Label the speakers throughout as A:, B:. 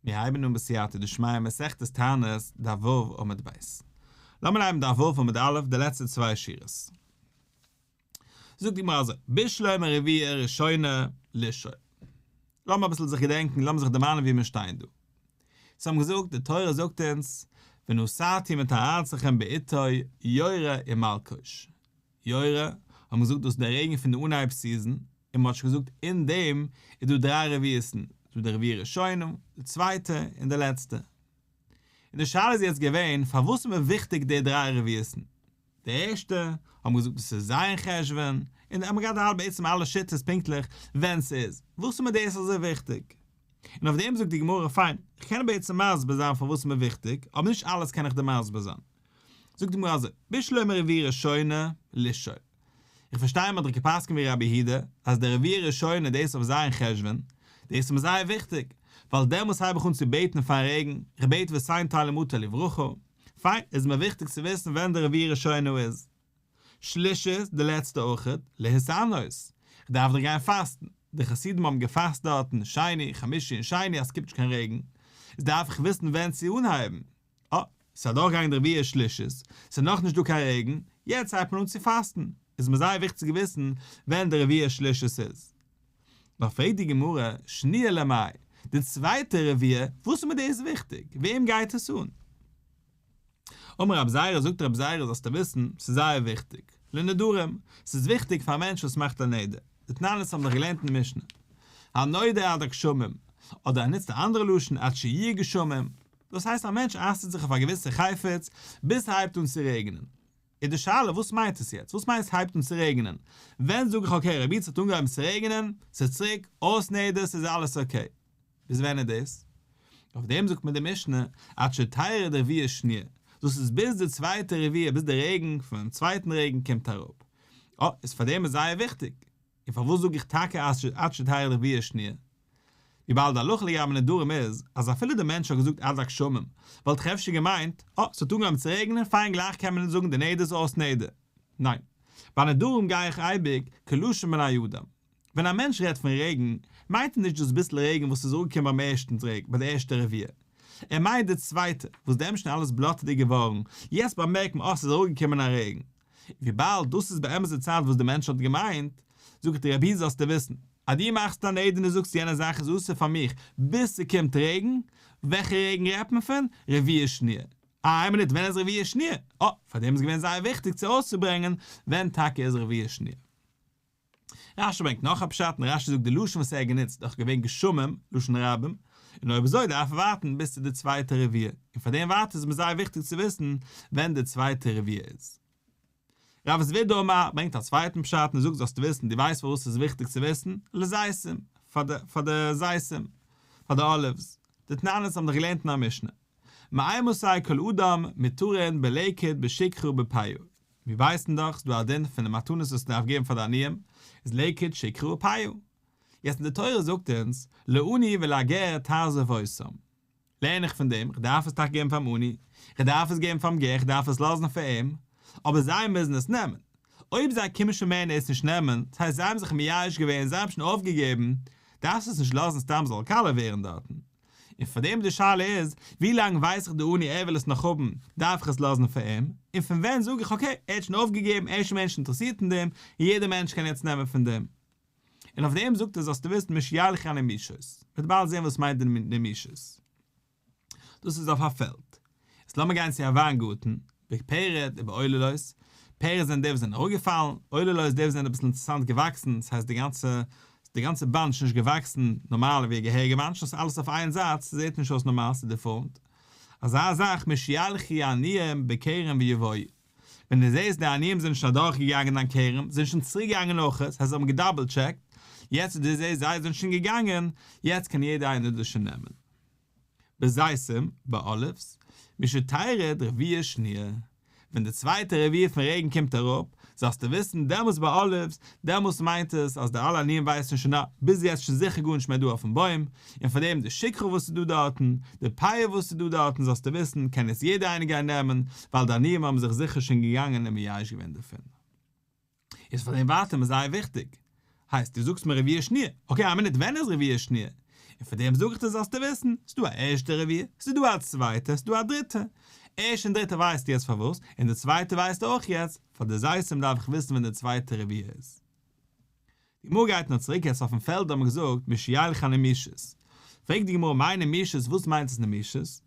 A: מיר הייבן אן בסייעתא דשמיא מסכת תענית, דף ו' עמוד ב'. לאמיר הייבן דף ו' עמוד א', די לעצטע צוויי שורות. זאגט די גמרא אזוי, בשלמא רביעה ראשונה לשאול. לאמיר אביסל זיך געדענקען, לאמיר זיך דערמאנען וואו מיר שטייען דא. אונז האבן געזאגט, די תורה זאגט אונז, ונתתי מטר ארצכם בעתו יורה ומלקוש. יורה, האבן געזאגט דאס איז דער רעגן פון די אנהייב season, און מ'האט שוין געזאגט אין דעם איז דא דריי רביעות'ן, ס'איז דא די רביעה ראשונה, די צווייטע, און די לעצטע. און די שאלה איז יעצט געווען פארוואס איז מיר וויכטיג די דריי רביעות'ן? די ערשטע, האבן געזאגט דאס איז ז' חשוון, און האבן געהאט אלע בעצם אלע שיטות פונקטליך ווען ס'איז, וואס איז מיר דאס אזוי וויכטיג? און אויף דעם זאגט די גמרא פיין, איך קען בעצם מסביר זיין פארוואס איז מיר וויכטיג, אבער נישט אלעס קען איך דיר מסביר זיין. זאגט די גמרא אזוי, בשלמא רביעה ראשונה לשאול. איך פארשטיי מ'האט דאך געפסקנט ווי רבי יהודה אז די רביעה ראשונה דאס אויף ז' חשוון, דאס איז מיר זייער וויכטיג, ווייל דעמאלס הייב איך אן צו בעטן פארן רעגן, איך בעט ותן טל ומטר לברכה, פיין, איז מיר וויכטיג צו וויסן ווען די רביעה ראשונה איז. שלישית, די לעצטע אויכעט, להתענות. איך דארף דאך גיין פאסטן. די חסידים האבן געפאסט דארטן שני, חמישי און שני אז ס'קומט נישט קיין רעגן, איז דארף איך וויסן ווען צו אנהייבן. אה, ס'איז אדורכגעגאנגען די רביעה שלישית, ס'איז נאכנישט דא קיין רעגן, יעצט הייבט מען אן צו פאסטן, איז מיר זייער וויכטיג צו וויסן ווען די רביעה שלישית איז. נאר פרעגט די גמרא, שניה למאי, די צווייטע רביעה, וואס איז מיר דאס וויכטיג, וועם גייט עס אן? אמר רב זירא, זאגט רב זירא, זאלסטו וויסן, ס'איז זייער וויכטיג, לנדרים, ס'איז וויכטיג פאר א מענטש וואס מאכט א נדר, דתנן אונז האבן דאך געלערנט אין משנה, הנודר עד הגשמים, אדער ער נוצט א אנדערע לשון עד שיהיו גשמים, דאס הייסט א מענטש אסר'ט זיך אויף א געוויסע חפץ ביז ס'הייבט אן צו רעגענען. איז די שאלה וואס מיינט עס יעצט? וואס מיינט ס'הייבט אן צו רעגענען? ווען זאג איך okay רבי ס'האט אנגעהויבן צו רעגענען, ס'איז צוריק, אויס נדר, ס'איז אלעס okay. ביז ווען איז דאס? אויף דעם זאגט מיר די משנה עד שתרד רביעה שניה, דאס איז ביז די צווייטע רביעה, ביז די רעגן פונעם צווייטן רעגן קומט אראפ. אה, איז פאר דעם איז זייער וויכטיג. און פארוואס זאג איך טאקע עד שתרד רביעה שניה? וויבאלד די הלכה לגבי נדרים איז אז אפילו די מענטש האט געזאגט עד הגשמים, וואלט איך אפשר געמיינט, אה, ס'האט אנגעהויבן צו רעגענען, פיין גלייך קען מען זאגן די נדר איז אויס נדר. ניין. ביי נדרים גיי איך אייביג כלשון בני אדם. ווען א מענטש רעדט פון רעגן, מיינט ער נישט דאס ביסל רעגן וואס איז אראפגעקומען ביים ערשטן רעגן, ביי די ערשטע רביעה. ער מיינט די צווייטע, וואס דעם שוין אלעס בלאטעדיג געווארן, יעצט באמערקט מען אה ס'איז אראפגעקומען א רעגן. וויבאלד דאס איז באמת די צייט וואס די מענטש האט געמיינט, זאג איך דיר רבי זאלסטו וויסן, אז דו מאכסט א נדר און דו זאגסט יענע זאך איז אסור פאר מיך ביז ס'קומט רעגן, וועלכע רעגן רעדט מען פון? רביעה שניה. אה איין מינוט ווען איז רביעה שניה? אה, פאר דעם איז געווען זייער וויכטיג צו אויסצוברענגען ווען טאקע איז רביעה שניה. רשי ברענגט נאך א פשט און רשי זאגט די לשון וואס ער האט גענוצט איז דאך געווען גשמים, לשון רבים, און אויב אזוי דארף ער ווארטן ביז צו די צווייטע רביעה, און פאר דעם ווארט איז מיר זייער וויכטיג צו וויסן ווען די צווייטע רביעה איז. רב זביד אמר ברענגט א צווייטן פשט און זאגט זאלסטו וויסן, דו ווייסט פארוואס ס'איז וויכטיג צו וויסן? לזיתים, פאר די פאר די זיתים, פאר די olives, דתנן אונז האבן דאך געלערנט אין א משנה, מאימתי כל אדם מותרין בלקט בשכחה בפאה, מיר ווייסן דאך ס'דא א דין פון די מתנות וואס מ'דארף געבן פאר די עניים, איז לקט שכחה ופאה. יעצט אין די תורה זאגט אונז, לעני ולגר תעזוב אותם. לערן איך פון דעם, איך דארף עס טאקע געבן פאר'ן עני, איך דארף עס געבן פאר'ן גר, איך דארף עס לאזן פאר אים, אבער זיי מוזן עס נעמען. אויב זיי קומען שוין מער און עס נישט נעמען, דאס הייסט זיי האבן זיך מייאש געווען, זיי האבן שוין אויפגעגעבן, דארפסט עס נישט לאזן סתם זאל קאלע ווערן דארטן. און פאר דעם די שאלה איז, ווי לאנג ווייס איך די עני ער וויל עס נאך האבן, דארף איך עס לאזן פאר אים, און פון ווען זאג איך okay, ער האט שוין אויפגעגעבן, ער איז שוין מער נישט אינטערעסירט אין דעם, און יעדער מענטש קען יעצט נעמען פון דעם. און אויף דעם זאגט ער זאלסטו וויסן משילכו הנמושות, מ'וועט באלד זען וואס מיינט די נמושות. דאס איז אויף א פעלד. יעצט לאמיר גיין צו א וויינגארטן, בפרד ובעוללות, פרד זענען די וואס זענען אראפגעפאלן, עוללות די וואס זענען אביסל אינטערעסאנט געוואקסן, ס'הייסט די גאנצע די גאנצע bunch איז נישט געוואקסן נארמאל ווי א געהעריגע bunch, נאר ס'איז אלעס אויף איין זייט, ס'זעט נישט אויס נארמאל, ס'איז deformed. אזא זאך משילכו העניים בכרם ויבואו. ווען דו זעסט די עניים זענען שוין אדורך געגאנגען דיין כרם, זענען שוין צוריק געגאנגען נאך עס, הייסט זיי האבן גע double checked, יעצט וואס דו זעסט זיי זענען שוין געגאנגען, יעצט קען יעדער איינער דאס שוין נעמען. בזיתים, ביי olives, משתרד רביעה שניה, ווען די צווייטע רביעה פון רעגן קומט אראפ, זאלסטו וויסן, דעמאלס ביי olives, דעמאלס מיינט עס אז די אלע עניים ווייסן שוין א, ביז יעצט שוין זיכער גארנישט מער דא אויפן בוים, און פאר דעם די שכחה וואס איז דא דארטן, די פאה וואס איז דא דארטן זאלסטו וויסן, קען עס יעדער איינער גיין נעמען, ווייל די עניים האבן זיך זיכער שוין געגאנגען און מייאש געווען דערפון. איז פאר דעם ווארטען מיר זייער וויכטיג. הייסט דו זאגסט מיר רביעה שניה, okay א מינוט ווען איז רביעה שניה? און פאר דעם זאג איך דיר זאלסטו וויסן, ס'דא א ערשטע רביעה, ס'איז דא א צווייטע, ס'איז דא א דריטע. ערשטע און דריטע ווייסטו יעצט פארוואס, און די צווייטע ווייסטו אויך יעצט, פאר די זיתים דארף איך וויסן ווען די צווייטע רביעה איז. די גמרא גייט נאר צוריק יעצט אויפן פעלד האט מען געזאגט משיילכו הנמושות, פרעגט די גמרא מאי נמושות וואס מיינט עס נמושות?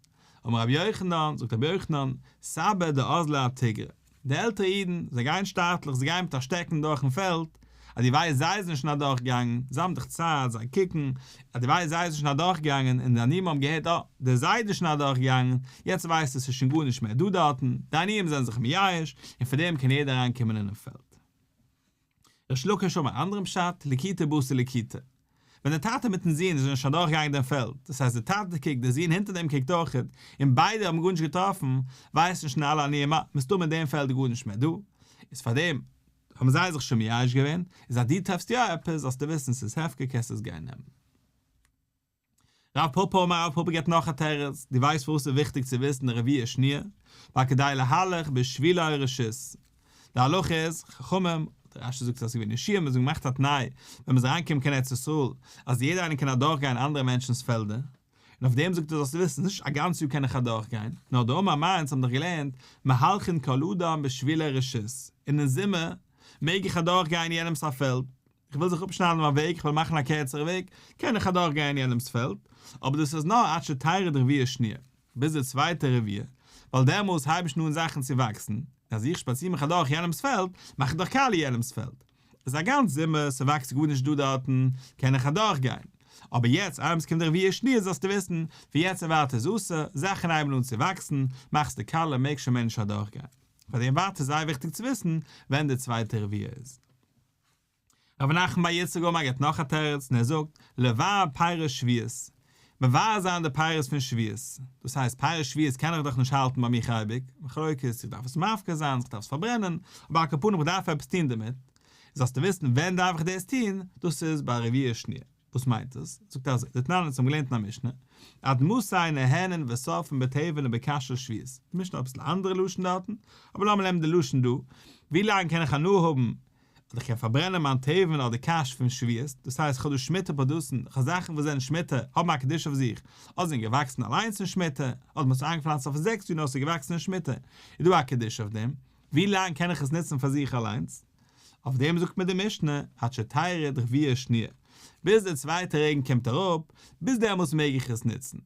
A: אמר רבי יוחנן, זאגט רבי יוחנן, סבי דאזלי אתיגרא, די עלטערע אידן, זיי גייען שטאטליך, זיי גייען מיט א שטעקן דורכן פעלד, אז דו ווייסט זיי זענען שוין אדורכגעגאנגען, זיי האבן דאך צייט, זיי קוקן, אז דו ווייסט זיי זענען שוין אדורכגעגאנגען און די עניים האבן געהערט אה, דער זיידע איז שוין אדורכגעגאנגען, יעצט ווייסטו עס איז שוין גארנישט מער דא דארטן, די עניים זענען זיך מייאש, און פאר דעם קען יעדער אריינקומען אינעם פעלד. ריש לקיש אמר אן אנדערן פשט, לקיטה בתר לקיטה. ווען דער טאטע מיטן זון זענען שוין אדורכגעגאנגען דעם פעלד, דאס הייסט דער טאטע קוקט, דער זון הינטער דעם קוקט אויכעט, און ביידע האבן גארנישט געטראפן, ווייסן שוין אלע עניים אה, מסתמא אין דעם פעלד איז גארנישט מער דא, איז פארדעם האבן זיי זיך שוין מייאש געווען, איז אז דו טרעפסט יא עפעס, זאלסטו וויסן ס'איז הפקר קענסט עס גיין נעמען. רב פפא אמר רב פפא געבט נאך א תירוץ, דו ווייסט פארוואס ס'איז וויכטיג צו וויסן די רביעה שניה? ווייל כדי להלך בשבילו רשות. די הלכה איז, חכמים, דער רש"י זאגט אז ס'איז געווען יהושע מ'האט געמאכט א תנאי ווען מ'איז אריינגעקומען קיין ארץ ישראל אז יעדער איינער קען אדורכגיין אנדערע מענטשנ'ס פעלדער, און אויף דעם זאגט ער זאלסטו וויסן נישט א גאנץ יאר קען איך אדורכגיין, נאר דאמר מר אונז האבן דאך געלערנט מהלכין כל אדם בשבילו רשות, און אין זומער מעג איך אדורכגיין יענעמ'ס א פעלד, איך וויל זיך אפשניידן מיין וועג, איך וויל מאכן א קערצערע וועג, קען איך אדורך גיין יענעמ'ס פעלד, אבער דאס איז נאר עד שתרד רביעה שניה, ביז די צווייטע רביעה, ווייל דעמאלס הייבן שוין אן זאכן צו וואקסן, און אז איך שפאציר מיך אדורך יענעמ'ס פעלד, מאך איך דאך קאליע יענעמ'ס פעלד. איז א גאנץ זומער, ס'וואקסט גארנישט דא דארטן, קען איך אדורך גיין. אבער יעצט איינמאל ס'קומט די רביעה שניה זאלסטו וויסן, פון יעצט און ווייטער איז אסור, זאכן הייבן אן צו וואקסן, מאכסטו קאליע, מעג שוין מער נישט אדורך גיין. פאר דעם ווייטער איז זייער וויכטיג צו וויסן ווען די צווייטע רביעה איז. רב נחמן בר יצחק אמר געבט נאך א תירוץ און ער זאגט, לבער פירות שביעית, מבער זיין די פירות פון שביעית, דאס הייסט פירות שביעית קען איך דאך נישט האלטן ביי מיך אייביג, מחלוקת איך דארף עס מפקיר זיין, איך דארף עס פארברענען, אבער על כל פנים איך דארף עפעס טון דערמיט, זאלסטו וויסן ווען דארף איך דאס טון, דאס איז ביי רביעה שניה. וואס מיינט עס? זאגט ער אזוי, דתנן אונז האבן געלערנט אין א משנה, עד מתי נהנין ושורפין בתבן ובקש של שביעית, די משנה האט אביסל א אנדערע לשון דארטן, אבער לאמיר נעמען די לשון דא, ווי לאנג קען איך הנאה האבן, אדער איך קען פארברענען מיין תבן אדער קש פון שביעית, דאס הייסט איך האב דא שמיטה פראדוסן, איך האב זאכן וואס זענען שמיטה, האבן א קדושה אויף זיך, אדער זענען געוואקסן אליינס אין שמיטה, אדער מ'האט עס איינגעפלאנצט אויפן זעקסטן יאר נאר עס איז געוואקסן אין שמיטה, איז דא א קדושה אויף דעם, ווי לאנג קען איך עס נוצן פאר זיך אליינס? אויף דעם זאגט מיר די משנה, עד שתרד רביעה שניה, ביז די צווייטע רעגן קומט אראפ, ביז דעמאלטס מעג איך עס נוצן.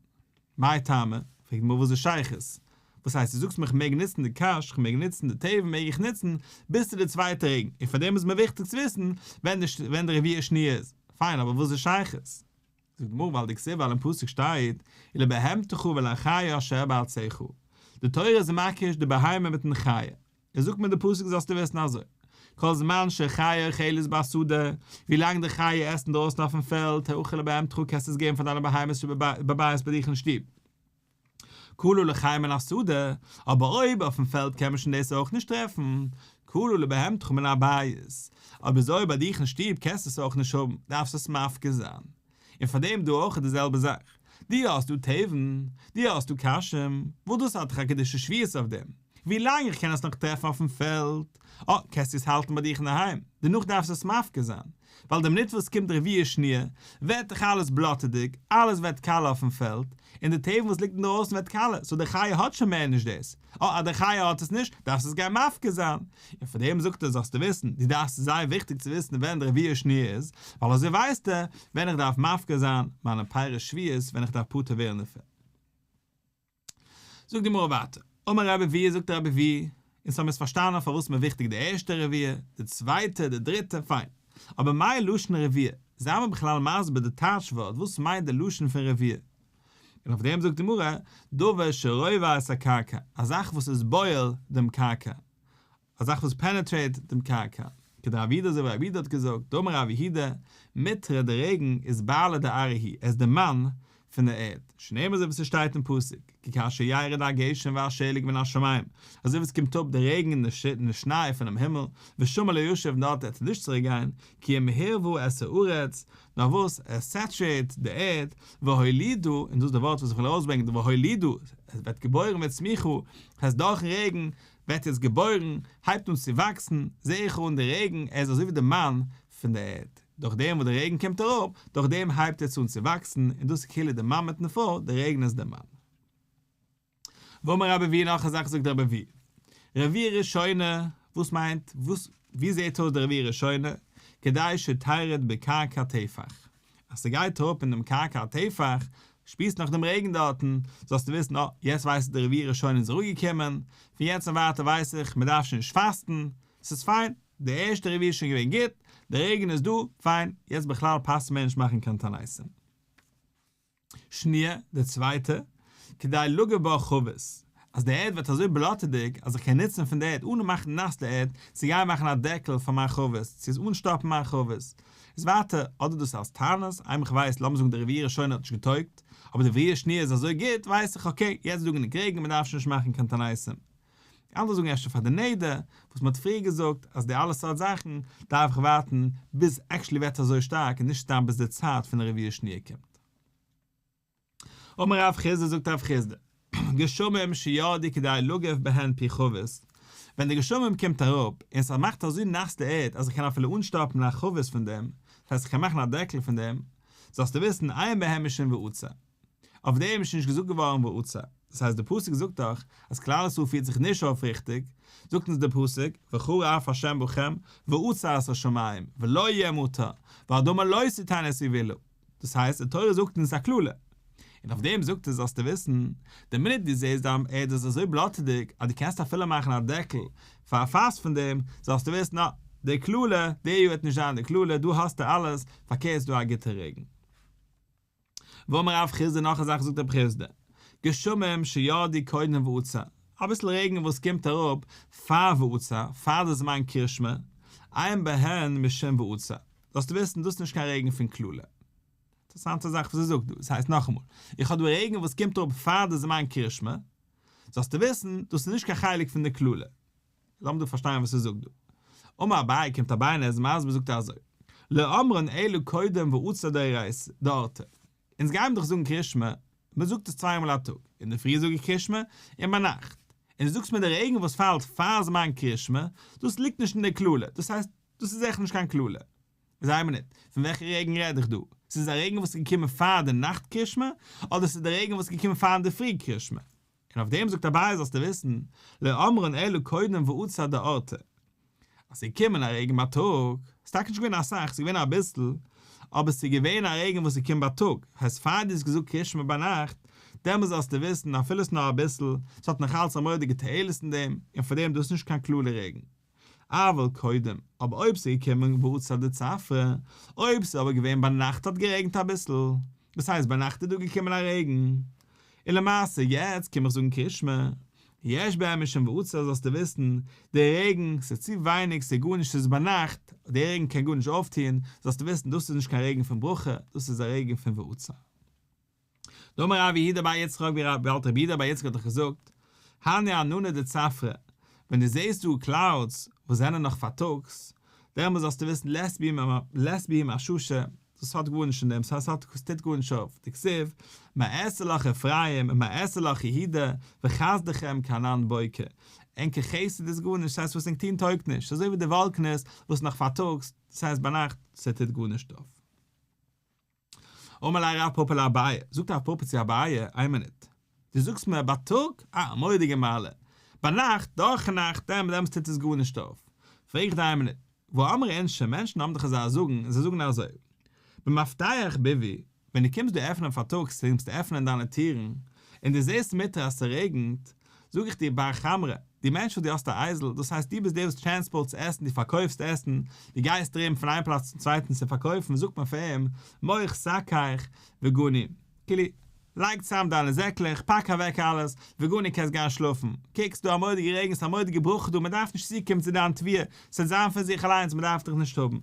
A: מאי טעמא? פרעגט די גמרא וואס איז די שייכות? וואס הייסט דו זאגסט מיר איך מעג נוצן די קש, איך מעג נוצן די תבן מעג איך נוצן, ביז צו די צווייטע רעגן, און פאר דעם איז מיר וויכטיג צו וויסן ווען די ווען די רביעה שניה איז, פיין אבער וואס איז די שייכות? זאגט די גמרא ווייל דכתיב ווייל אין פסוק שטייט ולבהמתך ולחיה אשר בארצך, די תורה איז מקיש די בהמה מיטן חיה, ער זאגט מיר די פסוק זאלסטו וויסן אזוי, כל זמן שחיה אוכלת בשדה, ווי לאנג די חיה עסט אינדרויסן אויפן פעלד, תאכל לבהמתך קענסטו עס געבן פאר דיינע בהמות שבבית ביי דיך אין שטוב. כלה לחיה מן השדה, אבער אויב אויפן פעלד קען מען שוין דאס אויך נישט טרעפן, כלה לבהמתך מן הבית, אויב אזוי ביי דיך אין שטוב קענסטו עס אויך נישט האבן, דארפסט עס מפקיר זיין. און פאר דעם דא אויך איז די זעלבע זאך, דו האסט דא תבן, דו האסט דא קשים, וואס דאס האט דאך א קדושת שביעית אויף דעם, ווי לאנג איך קען עס נאך טרעפן אויפן פעלד, אה, קענסטו עס האלטן ביי דיך אינדערהיים, דערנאך דארפסטו עס מפקיר זיין, ווייל די מינוט וואס עס קומט רביעה שניה, ווערט דאך אלעס בלאטעדיג, אלעס ווערט קאלע אויפן פעלד, און די תבן וואס ליגט אינדרויסן ווערט קאלע, סאו די חיה האט שוין מער נישט דאס, אה, אז די חיה האט עס נישט, דארפסטו עס גיין מפקיר זיין. און פאר דעם זאגט ער זאלסטו וויסן, דו דארפסט ס'איז זייער וויכטיג צו וויסן ווען די רביעה שניה איז, ווייל אזוי ווייסטו ווען איך דארף מפקיר זיין מיינע פירות שביעית ווען איך דארף פטור ווערן דערפון. זאגט די גמרא ווייטער, אמר רבי אבהו זאגט רבי אבהו, אונז האמיר עס פארשטאנען פארוואס מיר וויכטיג די ערשטע רביעה, די צווייטע, די דריטע, פיין. אבער מאי לשון רביעה, זיי מיר בכלל מסביר די טייטש ווארט, וואס מיינט די לשון פון רביעה? און אויף דעם זאגט די גמרא, דבר שרובע את הקרקע, א זאך וואס איז בועל דעם קרקע, א זאך וואס penetrate דעם קרקע, כדרב יהודה אזוי ווי רב יהודה האט געזאגט, דאמר רב יהודה, מיטרא דער רעגן איז בעלה דארעא הוא, ער איז דער מאן פון דער ערד, שנאמר אזוי ווי ס'שטייט אין פסוק, כי כאשר ירד הגשם והשלג מן השמים, אזוי ווי עס קומט אפ דער רעגן און די שניי פונעם הימל, ושמה לא ישוב און דארט וועט ער נישט צוריק גיין, כי אם הרבה את הארץ, נאר וואס, ער saturate ט די ערד, והולידה, און דאס איז די ווארט וואס איך וויל ארויסברענגען, די והולידה, עס ווערט געבוירן והצמיחה, הייסט דורכן רעגן ווערט יעצט געבוירן, הייבט אן צו וואקסן, זע איך אן די רעגן, ער איז אזוי ווי די מאן פון די ערד. דורך דעם וואס די רעגן קומט אראפ, דורך דעם הייבט עס אן צו וואקסן, און דאס איז כאילו די מאן מיטן פרוי, די רעגן איז די מאן. ואמר רבי אבהו נאך א זאך זאגט רבי אבהו, רביעה ראשונה, וואס מיינט, וואס, ווי זעט אויס די רביעה ראשונה, כדי שתרד בקרקע טפח, אז ס'גייט אראפ אין דעם קרקע א טפח, שפירסט נאך דעם רעגן דארטן, זאלסטו וויסן, אה, יעצט ווייס איך די רביעה ראשונה איז אראפגעקומען, פון יעצט און ווייטער ווייס איך, מ'דארף שוין נישט פאסטן, ס'איז פיין, די ערשטע רביעה איז שוין געווען גוט, די רעגן איז דא, פיין, יעצט בכלל פאסט מער נישט מאכן קיין תעניתים. שניה, די צווייטע, כדי לגוף בה חבית, אז די ערד ווערט אזוי בלאטעדיג אז איך קען נוצן פון די ערד אן מאכן נאס די ערד צו גיין מאכן א דעקל פאר מיין חבית, צו עס אנשטאפן מיין חבית. איז ווייטער, אדער דאס אלס תענית, איינמאל איך ווייס, לאמיר זאגן די רביעה ראשונה האט נישט געטויגט, אבער די רביעה שניה איז אזוי גוט, ווייס איך okay, יעצט איז דא גענוג רעגן, מען דארף שוין נישט מאכן קיין תעניתים. אנדערע זאגן אפשר פאר די נדר, וואס מען האט פריער געזאגט אז די אלע סארט זאכן דארף איך ווארטן ביז actually ווערט אזוי שטארק און נישט סתם ביז די צייט פון די רביעה שניה קומט. אמר רב חסדא זאגט רב חסדא, גשמים שירדו כדי לגוף בהן פי חבית, ווען די גשמים קומט אראפ און ס'מאכט אזוי נאס די ערד אז איך קען אפילו אנשטאפן א חבית פון דעם, דאס הייסט איך קען מאכן א דעקל פון דעם, זאלסטו וויסן אין בהם משום ועצר. אויף דעם איז שוין נישט געזאגט געווארן ועצר, דאס הייסט די פסוק זאגט דאך אז כלל ישראל פירט זיך נישט אויף ריכטיג, זאגט אונז די פסוק וחרה אף ה' בכם ועצר את השמים ולא יהיה מטר והאדמה לא תתן את יבולה, דאס הייסט די תורה זאגט אונז א קללה, און אויף דעם זאגט עס זאלסטו וויסן, די מינוט דו זעסט דיין ערד איז אזוי בלאטעדיג אז דו קענסט אפילו מאכן א דעקל פאר א פאס פון דעם, זאלסטו וויסן אה, די קללה, די יאר וועט נישט זיין די קללה, דא האסטו אלעס, פארקערט איז דא א גוטע רעגן. ואמר רב חסדא נאך א זאך זאגט רב חסדא, גשמים שירדו קודם ועצר, אביסל רעגן וואס קומט אראפ פאר ועצר, פאר די זמן קרישמע, אין בהן משום ועצר, זאלסטו וויסן דאס איז נישט קיין רעגן פון קללה. אינטערעסאנטע זאך וואס ער זאגט דא, עס הייסט נאכאמאל, איך האב דא רעגן וואס קומט אראפ פאר די זמן קרישמע, זאלסטו וויסן דאס איז נישט קיין חלק פון די קללה. לאמיר דא פארשטיין וואס ער זאגט דא. אמר אביי, קומט אביי און ער איז מסביר זאגט ער אזוי, לא אמרן אלא קודם ועצר דאורייתא, דאורתא. אונז גייען דאך זאגן קרישמע, מען זאגט עס צוויי מאל א טאג, אינדערפרי זאג איך קרישמע, און ביינאכט. און דו זאגסט מיר די רעגן וואס פאלט פאר זמן קרישמע, דאס ליגט נישט אין די קללה, דאס הייסט, דאס איז עכט נישט קיין קללה. זיי מיר ניט, פון וועלכע רעגן רעד איך דא? ס'איז א רעגן וואס איז געקומען פאר די נאכט קרישמע, אדער ס'איז די רעגן וואס איז געקומען פאר אינדערפרי קרישמע? און אויף דעם זאגט אביי זאלסטו וויסן, לא אמרן אלא קודם ועצר דאורתא, אז ס'איז געקומען א רעגן בייטאג, ס'איז טאקע נישט געווען אסאך, ס'איז געווען אביסל, אבער ס'איז געווען א רעגן וואס איז געקומען בייטאג, הייסט פאר דו האסט געזאגט קריאת שמע ביינאכט, דעמאלס זאלסטו וויסן אפילו ס'איז נאר אביסל, ס'האט נאך אלץ א מורא'דיגע תועלת אין דעם, און פאר דעם דאס איז נישט קיין קללה רעגן. אבל קודם, אבער אויב ס'איז געקומען ועצר דצפרא, אויב ס'איז אבער געווען ביינאכט האט גערעגנט אביסל, דאס הייסט ביינאכט איז דא געקומען א רעגן, און למעשה יעצט קום איך זאגן קרישמע, יש בהם משום ועצר זאלסטו וויסן, די רעגן, ס'איז צו ווייניג, ס'איז גארנישט, ס'איז ביינאכט, די רעגן קען גארנישט אויפטוען, זאלסטו וויסן דאס איז נישט קיין רעגן פון ברכה, דאס איז א רעגן פון ועצר. דאמר רב יהודה בר יצחק ווי רב אלטער רבי יהודה בר יצחק האט דאך געזאגט, הני ענני דצפרא, ווען דו זעסט דא clouds וואס זענען נאך פארטאגס, דעמאלס זאלסטו וויסן לית בהו מששא, דאס האט גארנישט אין דעם, ס'האט ס'טוט גארנישט אויף, דכתיב, מה אעשה לך אפרים ומה אעשה לך יהודה, וחסדכם כענן בוקר, ענקער חסד איז גארנישט, ס'הייסט וואס ענק טוהן טויגט נישט, ס'איז אזוי ווי די וואלקנעס וואס נאך פארטאגס, ס'הייסט ביינאכט, ס'טוט גארנישט אויף. אמר ליה רב פפא לאביי, זאגט רב פפא צו אביי, איין מינוט, דו זאגסט מיר בייטאג, אה, א מורא'דיגע מעלה, ביינאכט, דורכן נאכט, דעם דעמאלטס טוט עס גארנישט אויף. פרעג איך דיר איין מינוט, והא אמרי אינשי, מענטשן האבן דאך אזא זאגן, און זיי זאגן אזוי, במפתח ביבי, ווען דו קומסט דא עפענען פארטאגס, קומסטו עפענען דיינע טירן, און דו זעסט מטרא אז ס'רעגנט, זאג איך דיר בר חמרא, דו מענטש וואס דו האסט א אייזל, דאס הייסט דו ביסט דער וואס טרענספארטס עסן, דו פארקויפסט עסן, דו גייסט ארום פון איין פלאץ צום צווייטן צו פארקויפן, זאגט מען פאר אים, מוך שקיך וגני, כאילו, לייג צוזאם דיינע זעקלעך, פאק אוועק אלעס, וגני קענסט גיין שלאפן, קוק ס'דא א מורא'דיגע רעגן, ס'איז א מורא'דיגע ברכה דא, מ'דארף נישט צוקומען צו דיין תבואה, ס'וועט זיין פון זיך אליינס, מ'דארף דיך נישט האבן.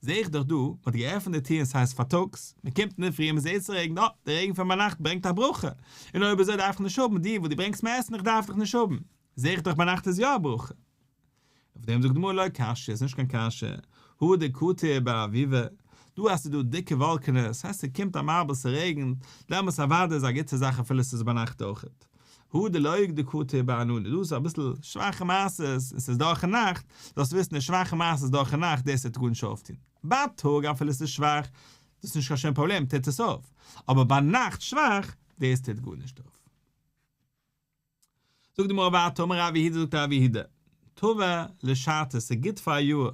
A: זעה איך דאך דא, מען האט געעפנט די טיר און ס'הייסט פארטאגס, מען קומט אינדערפרי און מען זעט ס'רעגנט, אה, די רעגן פון ביינאכט ברענגט א ברכה, און אויב אזוי דארף איך נישט האבן דיר וואס דו ברענגסט מיר עסן, איך דארף דיך נישט האבן, זעה איך דאך ביינאכט איז יא א ברכה. אויף דעם זאגט די גמרא לא קשיא, ס'איז נישט קיין קשיא, הא דקטיר באביבי, דא אז ס'איז דא דיקע וואלקענעס, הייסט ס'קומט א מבול ס'רעגנט, דעמאלטס אוודאי איז א גוטע זאך אפילו ס'איז ביינאכט אויכעט. הא דלא דקטיר בענני, דא איז אביסל שוואכע מעשות און ס'איז דורכן נאכט, זאלסט וויסן די שוואכע מעשות דורכן נאכט דאס וועט גארנישט אויפטון. בייטאג אפילו ס'איז שוואך, דאס איז נישט קיין שום פראבלעם, טוט עס אויף, אבער ביינאכט שוואך, דאס טוט גארנישט אויף. זאגט די גמרא ווייטער אמר רב יהודה זאגט רב יהודה, טבא לשתא ס'איז גוט פאר א יאר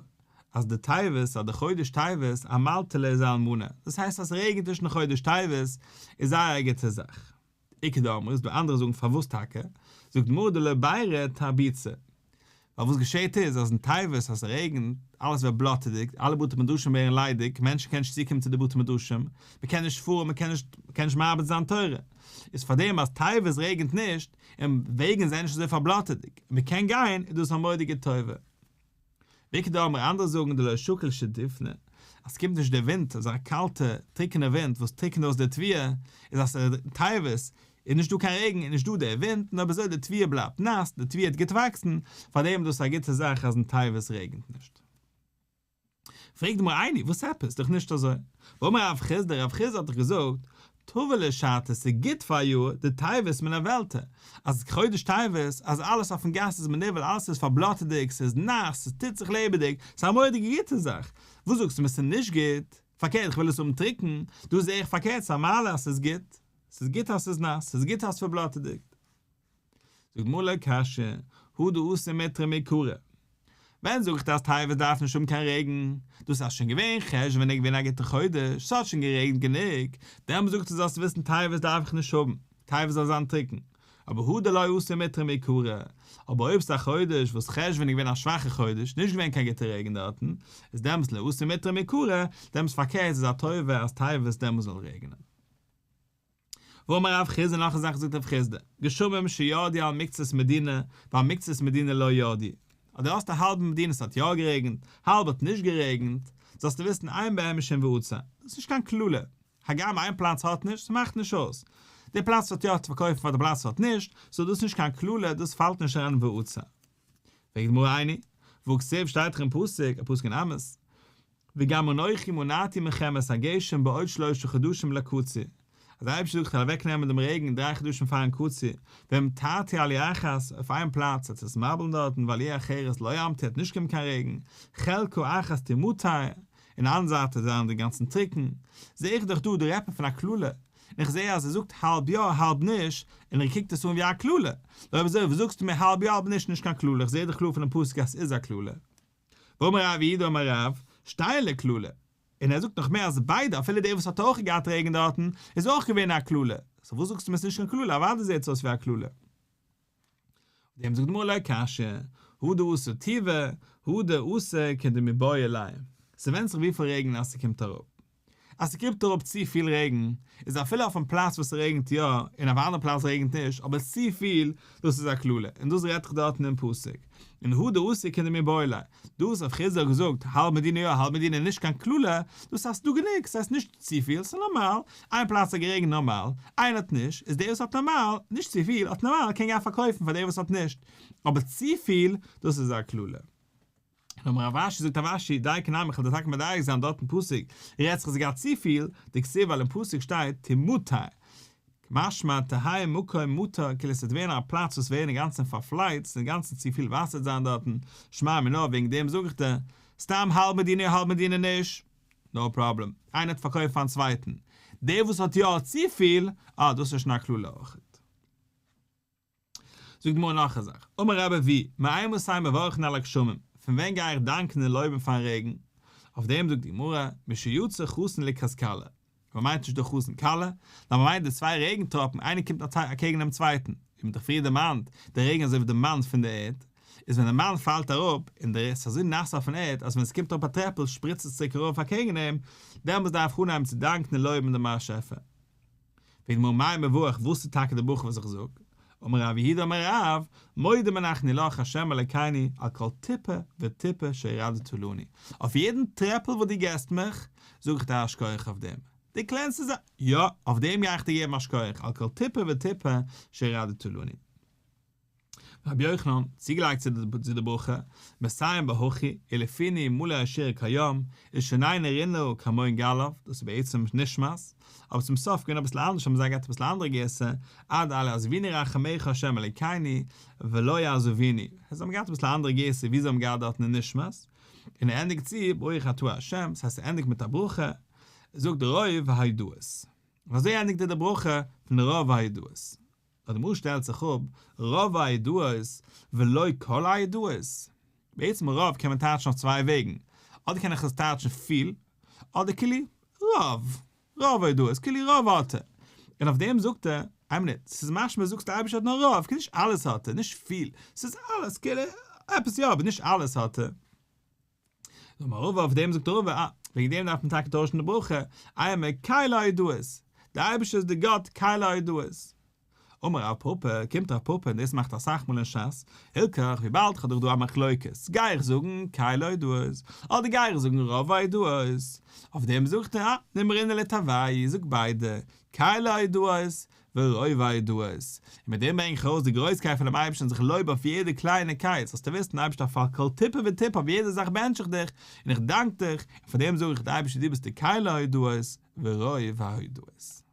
A: אז די טבת אז די חודש טבת אמלתלא איז אלמנה, דאס הייסט אז ס'רעגנט נישט אין חודש טבת איז זייער א גוטע זאך. איכא דאמרי איז דא אנדערע זאגן פארוואס טאקע, זאגט די גמרא דלא ביירי תרביצא, ווייל וואס געשעט איז אז אין טבת אז ס'רעגנט, אלעס ווערט בלאטעדיג, אלע בתי מדרשים ווערן ליידיג, מענטשן קענען נישט צוקומען צו די בתי מדרשים, מ'קען נישט פארן, מ'קען נישט מ'קען נישט מרביץ זיין תורה, איז פארדעם אז טבת רעגנט נישט, און וועגן זענען נישט אזוי פארבלאטעדיג, און מ'קען גיין, איז דאס א מורא'דיגע טובה. ואיכא דאמרי אנדערע זאגן דלא שקיל שיטופנא, אז ס'קומט נישט דער ווינט, אזא קאלטע טרוקענע ווינט וואס טרוקנט אויס די תבואה, איז אז ס'איז טבת איז נישט דא קיין רעגן איז נישט דא דער ווינט, און אויב אזוי די תבואה בלייבט נאס, די תבואה וועט גוט וואקסן, פארדעם איז דאס א גוטע זאך אז אין טבת רעגנט נישט. פרעגט די גמרא איני, וואס עפעס? דאך נישט אזוי. והאמר רב חסדא, רב חסדא האט דאך געזאגט, טבא לשתא, ס'איז גוט פאר א יאר, דטבת מנוולתא, אז חודש טבת, אז אלעס אויפן גאס איז מנוול, אלעס איז פארבלאטעדיג, ס'איז נאס, ס'טוט זיך לעבעדיג, ס'איז א מורא'דיגע גוטע זאך. וואס זאגסטו מיר ס'איז נישט גוט? פארקערט איך וויל עס האבן טרוקן, דא זע איך פארקערט ס'איז א מעלה אז ס'איז גוט, ס'איז גוט אז ס'איז נאס, ס'איז גוט אז ס'איז פארבלאטעדיג. זאגט די גמרא לא קשיא, הא דאתא מיטרא מעיקרא. ווען זאג איך דיר אז טבת דארף נישט האבן קיין רעגן? דאס אז שוין געווען חשוון איז געווען א גוטע חודש, ס'האט שוין גערעגנט גענוג, דעמאלט זאגט ער זאלסט וויסן טבת דארף איך נישט האבן, טבת זאל זיין טרוקן. אבער הא דלא אתא מיטרא מעיקרא, אבער אויב ס'איז א חודש וואס חשוון איז געווען א שוואכע חודש, נישט געווען קיין גוטע רעגן דארטן, איז דעמאלטס לא אתא מיטרא מעיקרא, דעמאלטס פארקערט איז א טובה אז טבת דעמאלטס זאל רעגענען. ואמר רב חסדא נאך א זאך זאגט רב חסדא, גשמים שירדו על מקצת מדינה ועל מקצת מדינה לא ירדו, אז דו האסט א האלבע מדינה ס'האט יא גערעגנט, האלב האט נישט גערעגנט, זאלסטו וויסן אין בהם משום ועצר, דאס איז נישט קיין קללה, הגם איין פלאץ האט נישט, ס'מאכט נישט אויס, די פלאץ האט יא האט פארקויפן פאר די פלאץ האט נישט, סאו דאס איז נישט קיין קללה, דאס פאלט נישט אריין אין ועצר. פרעגט די גמרא איני, והכתיב שטייט דאך אין פסוק, א פסוק אין עמוס, וגם אנכי מנעתי מכם את הגשם בעוד שלשה חדשים לקציר, אז דער אייבערשטער זאגט איך וועל אוועק נעמען דעם רעגן דריי חדשים פארן קציר, והמטרתי על עיר אחת, אויף איין פלאץ וועט עס מבול'ן דארטן ועל עיר אחרת לא אמטיר וועט נישט קומען קיין רעגן, חלקה אחת תמטר, און אנדערע זייט וועט זיין אינגאנצן טרוקן, זע איך דאך דא די רעדט מען פון א קללה, און איך זע אז ער זאגט האלב יא האלב נישט, און ער קוקט עס אן ווי א קללה, אויב אזוי וואס זאגסטו מיר האלב יא האלב נישט נישט קיין קללה, איך זע דאך קלאר פונעם פסוק אז ס'איז א קללה. ואמר רב יהודה אמר רב, שתיהן לקללה, און ער זאגט נאך מער אז ביידע אפילו דער וואס האט אויך געהאט רעגן דארטן איז אויך געווען א קללה, סאו וואס זאגסטו מיר ס'נישט קיין קללה אוודאי זעט עס אויס ווי א קללה. אויף דעם זאגט די גמרא לא קשיא, הא דאתא טובא, הא דאתא כדמיבעי ליה, ס'ווענדט זיך וויפיל רעגן אז ס'קומט אראפ. אז ס'קומט אראפ צו פיל רעגן, איז אפילו אויפן פלאץ וואס ס'רעגנט יא, און אויף א אנדערע פלאץ רעגנט נישט, אבער צו פיל, דאס איז א קללה, און דאס רעדט זיך דארטן אין פסוק. און הא דאתא כדמיבעי ליה, דאס רב חסדא האט געזאגט, האלב מדינה יא האלב מדינה נישט קיין קללה, דאס הייסט ס'דא גענוג, ס'הייסט נישט צופיל, ס'איז נארמאל, איין פלאץ האט גערעגנט נארמאל, איינער האט נישט, איז דער וואס האט נארמאל, נישט צופיל, האט נארמאל, קען גיין פארקויפן פאר דער וואס האט נישט, אבער צופיל, דאס איז א קללה. אמר רב אשי זאגט רב אשי דייקא נמי כ'וועל דיר טאקע מדייק זיין דארט אין פסוק רעדט זיך ס'גייט צופיל, דכתיב ווייל אין פסוק שטייט תמטר, משמע תהא מקום מטר כאילו עס וועט ווערן א פלאץ וואס ווערן אינגאנצן פארפלייצט אינגאנצן צופיל וואסער וועט זיין דארטן, שמע מינה וועגן דעם זאג איך דיר, סתם האלב מדינה יא האלב מדינה נישט, נאו פראבלעם, איינער האט פארקויפט פארן צווייטן, דער וואס האט יא צופיל, אה דאס איז שוין א קללה אויכעט. זאגט די גמרא נאך א זאך, אמר רבי אבהו, מאימתי מברכין על הגשמים, פון ווען גיי איך דאנקען און לויבן פארן רעגן? אויף דעם זאגט די גמרא, משיצא חתן לקראת כלה, מען מיינט נישט די חתן כלה, נאר מען מיינט די צוויי רעגן טראפן, איינער קומט אקעגן דעם צווייטן, ווי מען האט דאך פריער דערמאנט, דער רעגן איז אזוי ווי די מן פון די ערד, איז ווען די מן פאלט אראפ, און דער עס איז אזוי נאס אויפן ערד, אז ווען עס קומט אראפ א טרעפל שפריצט עס צוריק ארויף אקעגן אים, דעמאלטס דארף איך אנהייבן צו דאנקען און לויבן דעם באשעפער. פרעגט די גמרא מאי מברך וואס איז טאקע די ברכה וואס איך זאג? אמר רב יהודה אמר רב, מודים אנחנו לך ה' אלקינו על כל טיפה וטיפה שהורדת לנו, אויף יעדן טרעפל וואס דו געסט מיך, זאג איך דיר א שכוח אויף דעם, די קלענסטע זאך, יא, אויף דעם גיי איך דיר געבן א שכוח, על כל טיפה וטיפה שהורדת לנו. רבי יוחנן, צוגעלייגט צו די ברכה, מסיים בה הכי, ולפינו מלא אשירה כים, ולשוננו רנה כהמון גליו, דאס איז בעצם נשמת, אבער צום סוף געווען אביסל אנדערש האבן זיי געהאט אביסל אנדערע גירסא, עד אל יעזבונו רחמיך ה' אלוקינו, ולא יעזבונו, זיי האבן געהאט אביסל א אנדערע גירסא ווי זיי האבן געהאט דארטן אין נשמת. און ער ענדיגט צו ברוך אתה ה', ס'הייסט ער ענדיגט מיט א ברכה, זאגט רוב ההודאות. און אזוי ענדיגט ער די ברכה פון רוב ההודאות. נאר די גמרא שטעלט זיך אפ, רוב ההודאות ולא כל ההודאות. בעצם רוב קען מען טייטשן אויף צוויי וועגן, אדער קען איך עס טייטשן פיל, אדער כאילו רוב, רוב הודאות, כאילו רוב האט ער. און אויף דעם זאגט ער, איין מינוט, ס'איז משמע זאגסט די אייבערשטער האט נאר רוב, כאילו נישט אלעס האט ער, נישט פיל, ס'איז אלעס, כאילו עפעס יא אבער נישט אלעס האט ער. אמר רבא אויף דעם זאגט רבא, אה, וועגן דעם דארף מען טאקע טוישן די ברכה, אימא קל ההודאות, דער אייבערשטער איז דער גאט קל ההודאות. אמר רב פפא, קומט רב פפא און דאס מאכט אסאך מאל אין שס, הלכך וויבאלד כ'האב דאך דא א מחלוקת, גיי איך זאגן קל ההודאות, אדער גיי איך זאגן רוב ההודאות? אויף דעם זאגט ער, אה, נימרינהו לתרוייהו, זאג ביידע, קל ההודאות ורוב ההודאות, און מיט דעם ברענג איך ארויס די גרויסקייט פונעם אייבערשטן זיך לויב אויף יעדע קלייניקייט, זאלסטו וויסן אייבערשטער אויף על כל טיפה וטיפה אויף יעדע זאך בענטש איך דיך, און איך דאנק דיך, און פאר דעם זאג איך די אייבערשטער דו ביסט די קל ההודאות ורוב ההודאות.